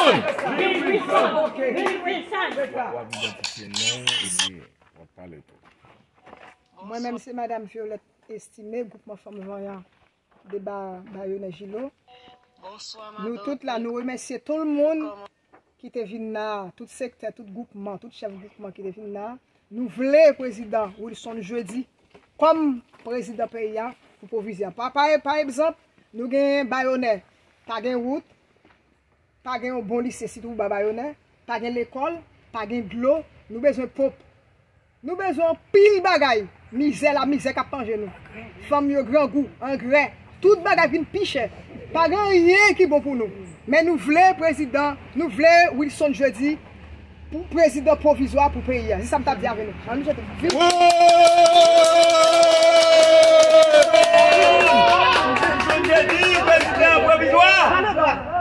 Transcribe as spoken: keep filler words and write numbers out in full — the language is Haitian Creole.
W ap idantifye non w epi w ap pale tou. Mwen menm se Madanm Violette Estimé, gwoupman Fanm Vanyan de Ba-, Bayonè Jilo. Nou tout la, nou remèsye tout moun ki te vin la, tout sektè, tout gwoupman, tout chèf gwoupman ki te vin la. Nou vle prezidan Wilson Jeudi kòm prezidan peyi a pou pwovizwa. Pa, pa, pa egzanp, nou gen Bayonè, pa gen wout, pa gen yon bon lise, sitou ba Bayonè, pa gen lekòl, pa gen dlo, nou bezwen ponp. Nou bezwen anpil bagay. Mizè, lamizè k ap manje nou. Fanm yo grangou, angrè, tout bagay vin pi chè. Pa gen anyen ki bon pou nou. Men nou vle prezidan, nou vle Wilson Jeudi pou prezidan pwovizwa pou peyi a. Se sa m t ap di avè nou. An nou swete viv. Wilson Jeudi, prezidan pwovizwa.